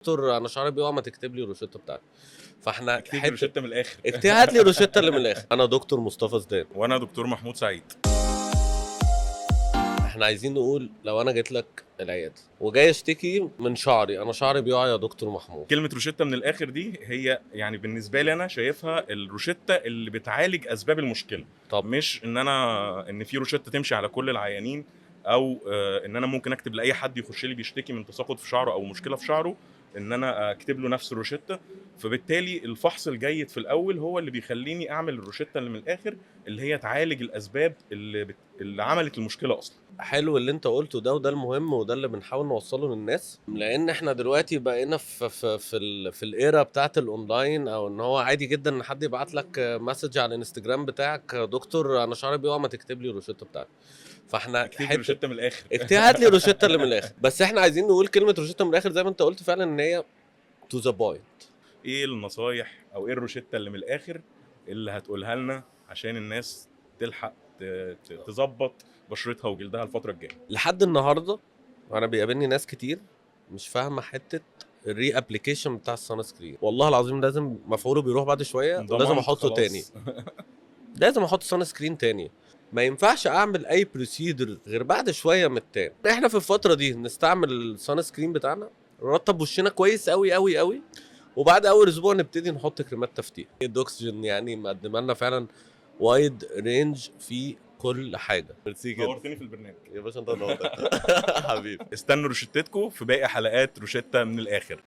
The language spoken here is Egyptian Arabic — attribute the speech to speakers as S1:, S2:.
S1: دكتور، انا شعري بيقع، ما تكتب لي الروشته بتاعتي. فاحنا
S2: اكتب لي
S1: حتة
S2: روشته من الاخر.
S1: اكتب، هات لي روشته اللي من الاخر. انا دكتور مصطفى زيدان.
S2: وانا دكتور محمود سعيد.
S1: احنا عايزين نقول لو انا جيت لك العيادة وجاي اشتكي من شعري، انا شعري بيقع يا دكتور محمود.
S2: كلمة روشته من الاخر دي هي يعني بالنسبة لي انا شايفها الروشته اللي بتعالج اسباب المشكله.
S1: طب.
S2: مش ان انا ان في روشته تمشي على كل العيانين، او ان انا ممكن اكتب لاي حد يخش لي بيشتكي من تساقط في شعره او مشكلة في شعره ان انا اكتب له نفس الروشته. فبالتالي الفحص الجيد في الاول هو اللي بيخليني اعمل الروشته اللي من الاخر، اللي هي تعالج الاسباب اللي عملت المشكلة اصلا.
S1: حلو اللي انت قلته ده، وده المهم، وده اللي بنحاول نوصله للناس، لان احنا دلوقتي بقينا في ال era بتاعت الاونلاين، او ان هو عادي جدا ان حد يبعت لك message على الانستجرام بتاعك: دكتور، انا شعري بيقع، ما تكتب لي الروشته بتاعتي. فاحنا
S2: اكتب لي
S1: حتة
S2: روشته من الاخر.
S1: اكتب، هات لي روشته اللي من الاخر. بس احنا عايزين نقول كلمة روشته من الاخر زي ما انت قلت فعلا ان هي to the point.
S2: ايه النصايح او ايه الروشته اللي من الاخر اللي هتقولها لنا عشان الناس تلحق تظبط بشرتها وجلدها الفترة الجايه؟
S1: لحد النهارده انا بيقابلني ناس كتير مش فاهمه حتة ال reapplication بتاع ال sunscreen. والله العظيم لازم، مفعوله بيروح بعد شوية ولازم
S2: ضمنت
S1: احطه
S2: خلاص.
S1: تاني، لازم احط sunscreen تاني. ما ينفعش اعمل اي procedure غير بعد شوية من ال tan. احنا في الفترة دي نستعمل ال sunscreen بتاعنا، نرطب وشنا كويس قوي قوي قوي، وبعد اول اسبوع نبتدي نحط كريمات تفتيح. الدوكسجين يعني مقدمه لنا فعلا wide range في كل حاجه. ميرسي جدا.
S2: نورتني في البرنامج.
S1: يا باشا، انت نورتك حبيبي.
S2: استنوا روشتتكم في باقي حلقات روشتة من الاخر.